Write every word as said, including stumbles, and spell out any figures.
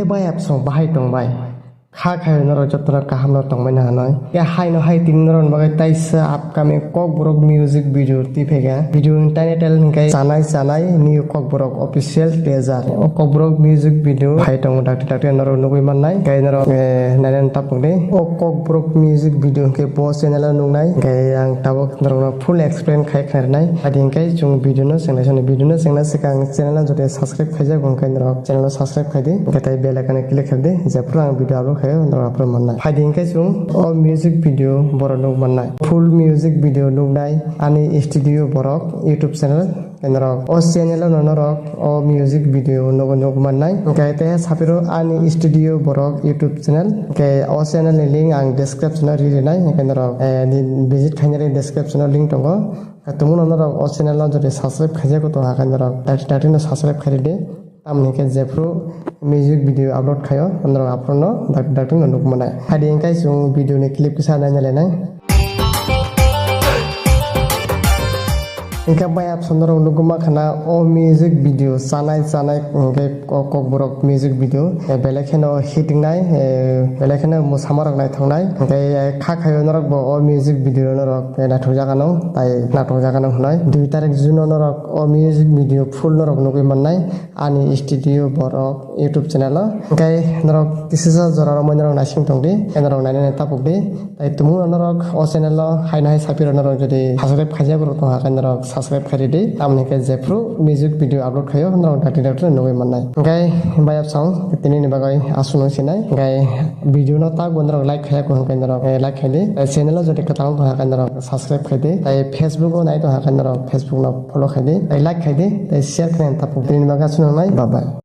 Bai absong bahai tong bai. Kha khai norok jotono kaham no tongmani hanoi. Ya hai no hai tini norok bagwi taisa upcoming Kokborok music video twi phaikha. Video ni title hwnkhe Chanai Chanai New Kokborok Official Teaser. O Kokborok music video hai tongo dakti dakti norok nugwi mannai. Hwnkhe norok, eh, nainani tapok di. O Kokborok music video hwnkhe bo channel o nuknai. Hwnkhe ang tabok norokno full explain khai khna rwnai. Adi hwnkhe chwng video no chengnaisani. Video no chengna swkang channel no jodi subscribe khaijak hwnkhe norok channel no subscribe khaidi. Hwnkhe tai bell icon o click khaidi. Jephru ang video upload khaio norok aphuru mannai. Phaidi hwnkhe chwng o music video borok nuk mannai. Full music video nuknai ani studio borok YouTube channel. Norok o channel o norok o music video nugo nuk mannai. Hwnkhe te sapiro ani studio borok YouTube channel. Hwnkhe o channel ni link ang description o ri rinai. Hwnkhe norok, eh, ni visit khainani description o link tongo. Tumung norok o channel o jodi subscribe khaijak tong hakhe norok dakti dakti no subscribe khaidi. Tamni hwnkhe jephru music video upload khaio, norok aphuru no dakti dakti no nuk mannai. Phaidi hwnkhe chwng video ni clip kisa naina lenai. Hwnkhe bai absong norok nugwi mankha na o music video Chanai Chanai hwnkhe o Kokborok music video, eh, belai kheno hit wngnai, eh, belai kheno mwsama rok naithoknai. Hwnkhe, eh, kha khaio norok bo o music video norok, eh, naithok jaga no, tai naithok jaga no hwnwi. Dui tarik June o norok o music video full norok nugwi mannai ani studio borok YouTube channel o. Hwnkhe norok kisisa jora romwi norok naising tongdi, norok nainani tapokdi. Tai tumung norok o channel o haino hai sapiro norok jodi subscribe khaijak rok tong hakhe norok subscribe khaidi. Tamni hwnkhe jephru music video upload khaio norok dakti dakti nugwi mannai. Hwnkhe bai absong tini ni bagwi aswk no sinai. Hwnkhe video no tak bo norok like khaiya ko hwnkhe norok, eh, like khaidi. Tai channel o jodi kwtal tong hakhe norok subscribe khaidi. Tai Facebook o nai tong hakhe norok Facebook no follow khaidi. Tai like khaidi. Tai share khaina tapok. Tini ni bagwi aswk no nai. Bye bye.